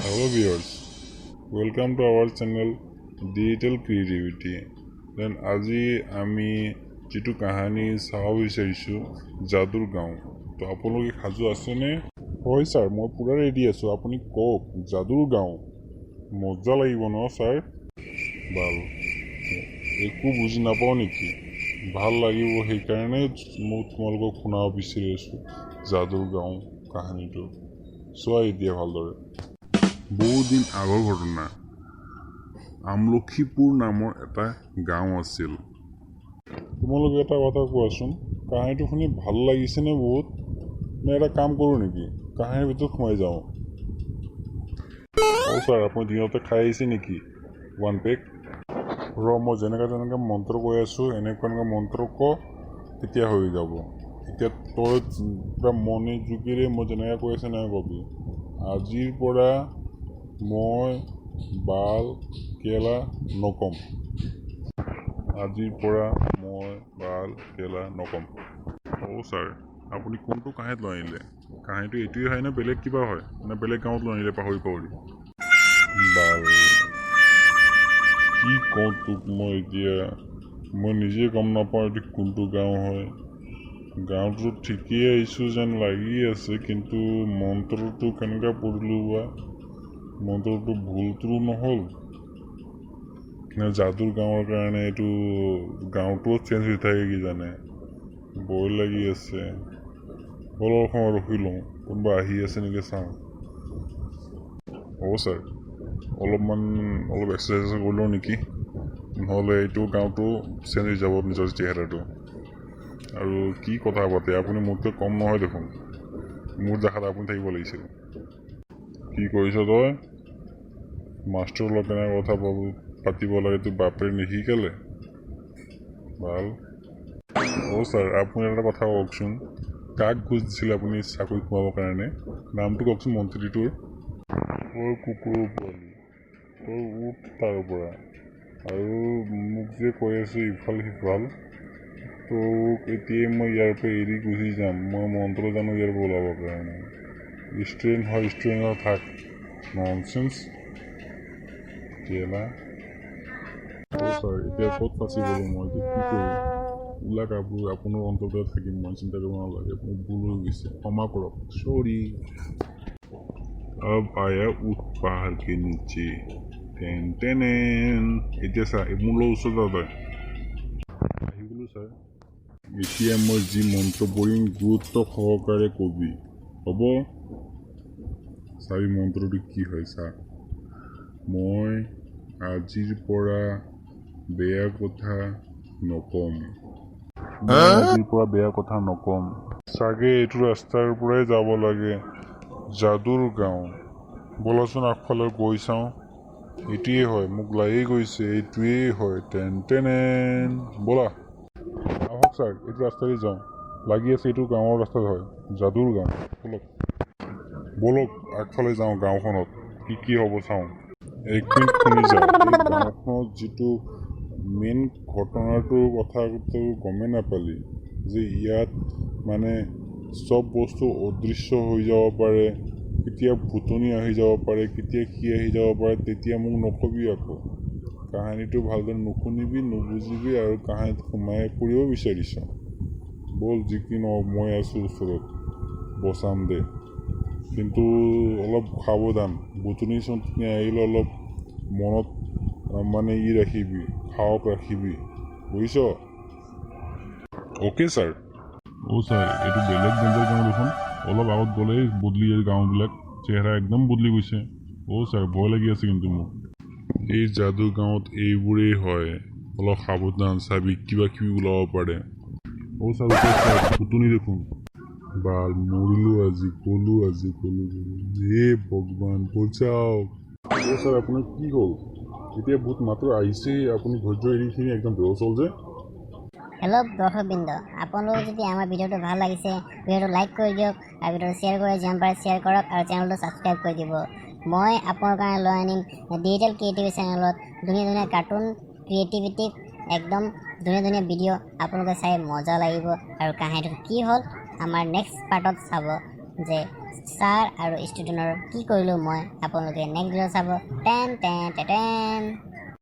Hello viewers, welcome to our channel Digital Creativity. Then আজি আমি যিটো কাহানী চাব বিচাৰিছোঁ, যাদুৰ গাঁও। তো আপোনালোকে সাজু আছেনে? হয় ছাৰ, মই পূৰা ৰেডি আছোঁ, আপুনি কওক। যাদুৰ গাঁও মজা লাগিব ন ছাৰ? বাৰু, একো বুজি নাপাওঁ নেকি? ভাল লাগিব, সেইকাৰণে মই তোমালোকক শুনাব বিচাৰি আছোঁ যাদুৰ গাঁও কাহিনীটো। চোৱা এতিয়া ভালদৰে। বহুত দিন আগৰ ঘটনা। আমলখিপুৰ নামৰ এটা গাঁও আছিল। তোমালোকে এটা কথা কোৱাচোন, কাহিনীটো শুনি ভাল লাগিছেনে বহুত? নে এটা কাম কৰোঁ নেকি, কাহিনীৰ ভিতৰত সোমাই যাওঁ? অ' ছাৰ, আপুনি দিনতে খাই আহিছে নেকি ওৱান পেক? ৰ, মই যেনেকৈ তেনেকৈ মন্ত্ৰ কৈ আছোঁ, এনেকুৱা এনেকুৱা মন্ত্ৰ ক, তেতিয়া হৈ যাব। এতিয়া তই পূৰা মনোযোগেৰে মই যেনেকৈ কৈ আছোঁ তেনেকৈ কবি। আজিৰ পৰা মই বাল কেলা নকম। আজিৰ পৰা মই বাল কেলা নকম। অ' ছাৰ, আপুনি কোনটো কাহিনীত লৈ আনিলে? কাহিনীটো এইটোৱে হয় নে বেলেগ কিবা হয়, নে বেলেগ গাঁৱত লৈ আনিলে পাহৰি পাহৰি? বাল, কি কওঁ তোক মই এতিয়া? মই নিজে গম নাপাওঁ এইটো কোনটো গাঁও হয়। গাঁৱটোত ঠিকেই আহিছোঁ যেন লাগি আছে, কিন্তু মন্ত্ৰটো কেনেকৈ পঢ়িলোঁ বা মন্ত্ৰটো ভুলটো নহ'ল নে? যাদুৰ গাঁৱৰ কাৰণে এইটো গাঁৱটোও চেঞ্জ হৈ থাকে কি জানে। ভয় লাগি আছে। অলপ সময় ৰখি লওঁ, কোনোবা আহি আছে নেকি চাওঁ। হ'ব ছাৰ, অলপমান অলপ এক্সাৰচাইজ কৰি লওঁ নেকি? নহ'লে এইটো গাঁৱটো চেঞ্জ হৈ যাব নিজৰ চেহেৰাটো। আৰু কি কথা পাতে আপুনি, মোতকৈ কম নহয় দেখোন। মোৰ জেগাত আপুনি থাকিব লাগিছিল। কি কৰিছ তই? মাষ্টৰৰ লগত কেনেকৈ কথা পাতিব লাগে তোৰ বাপেৰে নিশিকালে? ভাল। অ' ছাৰ, আপুনি এটা কথা কওকচোন, কাক ঘোচ দিছিলে আপুনি চাকৰি সোমাবৰ কাৰণে? নামটো কওকচোন মন্ত্ৰীটোৰ। ঐ কুকুৰৰ পোৱালি, তই উঠ তাৰ পৰা। আৰু মোক যে কৈ আছ ইফাল সিফাল, তোক এতিয়াই মই ইয়াৰ পৰা এৰি গুচি যাম। মই মন্ত্ৰ জানো ইয়াৰ পৰা ওলাবৰ কাৰণে। ষ্টুডেণ্ট হয়, ষ্টুডেণ্ট হৈ থাক। ননচেন্স কেলা। অ' ছাৰ, এতিয়া ক'ত ফাঁচি গ'লোঁ মই? এতিয়া কি কৰোঁ? ওলা কাপোৰ, আপোনাৰ অন্তৰতে থাকিম মই, চিন্তা কৰিব নালাগে। মোৰ ভুল হৈ গৈছে, ক্ষমা কৰক, চৰি। अब आया ऊँट पहाड़ के नीचे। টেন টেনেন। এতিয়া চা, মোৰ লগত ওচৰত যা তই। আহি গ'লো ছাৰ। এতিয়া মই যি মন্ত্ৰ পঢ়িম, গুৰুত্ব সহকাৰে কবি, হ'ব? চাবি মন্ত্ৰটো কি হয়, চা। মই আজিৰ পৰা বেয়া কথা নকম। মই আজিৰ পৰা বেয়া কথা নকম। চাগে এইটো ৰাস্তাৰ পৰাই যাব লাগে যাদুৰ গাঁও। ব'লাচোন, আগফালে গৈ চাওঁ। এইটোৱেই হয়, মোক লাগি গৈছে, এইটোৱেই হয়। টেন টেনেন। ব'লা, আহক ছাৰ, এইটো ৰাস্তাদি যাওঁ। লাগি আছে এইটো গাঁৱৰ ৰাস্তাত হয় যাদুৰ গাঁও। ব'লক ব'লক, আগফালে যাওঁ। গাঁওখনত কি কি হ'ব চাওঁ। এক মিনিট শুনি যা। এই গাঁওখনত যিটো মেইন ঘটনাটোৰ কথা তই গমেই নাপালি যে ইয়াত মানে চব বস্তু অদৃশ্য হৈ যাব পাৰে, কেতিয়া ভূতনি আহি যাব পাৰে, কেতিয়া কি আহি যাব পাৰে। তেতিয়া মোক নকবি আকৌ। কাহিনীটো ভালদৰে নুশুনিবি, নুবুজিবি আৰু কাহিনীত সোমাই পৰিব বিচাৰিছ। ব'ল, যি কি নহওক মই আছোঁ ওচৰত, বচাম দে। কিন্তু অলপ সাৱধান, ভূতনি চুতনি আহিলে অলপ মনত মানে ই ৰাখিবি, সাহস ৰাখিবি, বুজিছ? Okay sir. অ' ছাৰ, এইটো বেলেগ ডেঞ্জাৰ গাঁও দেখোন। অলপ আগত গ'লেই বদলি যায় গাঁওবিলাক, চেহেৰা একদম বদলি গৈছে। অ' ছাৰ, ভয় লাগি আছে কিন্তু মোক। এই যাদু গাঁৱত এইবোৰেই হয়, অলপ সাৱধান, চাবি কিবা কিবি ওলাব পাৰে। অ' ছাৰ, ছাৰ, ভূতনি দেখোন। বাল, মৰিলোঁ আজি, গ'লোঁ আজি, গ'লোঁ গ'লোঁ। হে ভগৱান, বচাওক। অ' ছাৰ, আপোনাৰ কি হ'ল? এতিয়া ভূত মাত্ৰ আহিছেই, আপুনি ধৈৰ্য এৰিখিনি একদম বেহোচ হ'ল যে? হেল্ল' দৰ্শকবৃন্দ, আপোনালোকৰ যদি আমাৰ ভিডিঅ'টো ভাল লাগিছে, ভিডিঅ'টো লাইক কৰি দিয়ক আৰু ভিডিঅ'টো শ্বেয়াৰ কৰি যিমান পাৰে শ্বেয়াৰ কৰক আৰু চেনেলটো ছাবস্ক্ৰাইব কৰি দিব। মই আপোনাৰ কাৰণে লৈ আনিম ডিজিটেল ক্ৰিয়েটিভিটি চেনেলত ধুনীয়া ধুনীয়া কাৰ্টুন ক্ৰিয়েটিভিটি, একদম ধুনীয়া ধুনীয়া ভিডিঅ'। আপোনালোকে চাই মজা লাগিব। আৰু কাহিনীটো কি হ'ল, আমাৰ নেক্সট পাৰ্টত চাব যে। ছাৰ আৰু ষ্টুডেণ্টৰ কি কৰিলোঁ মই, আপোনালোকে নেক্সট ভিডিঅ' চাব। Ten ten ten.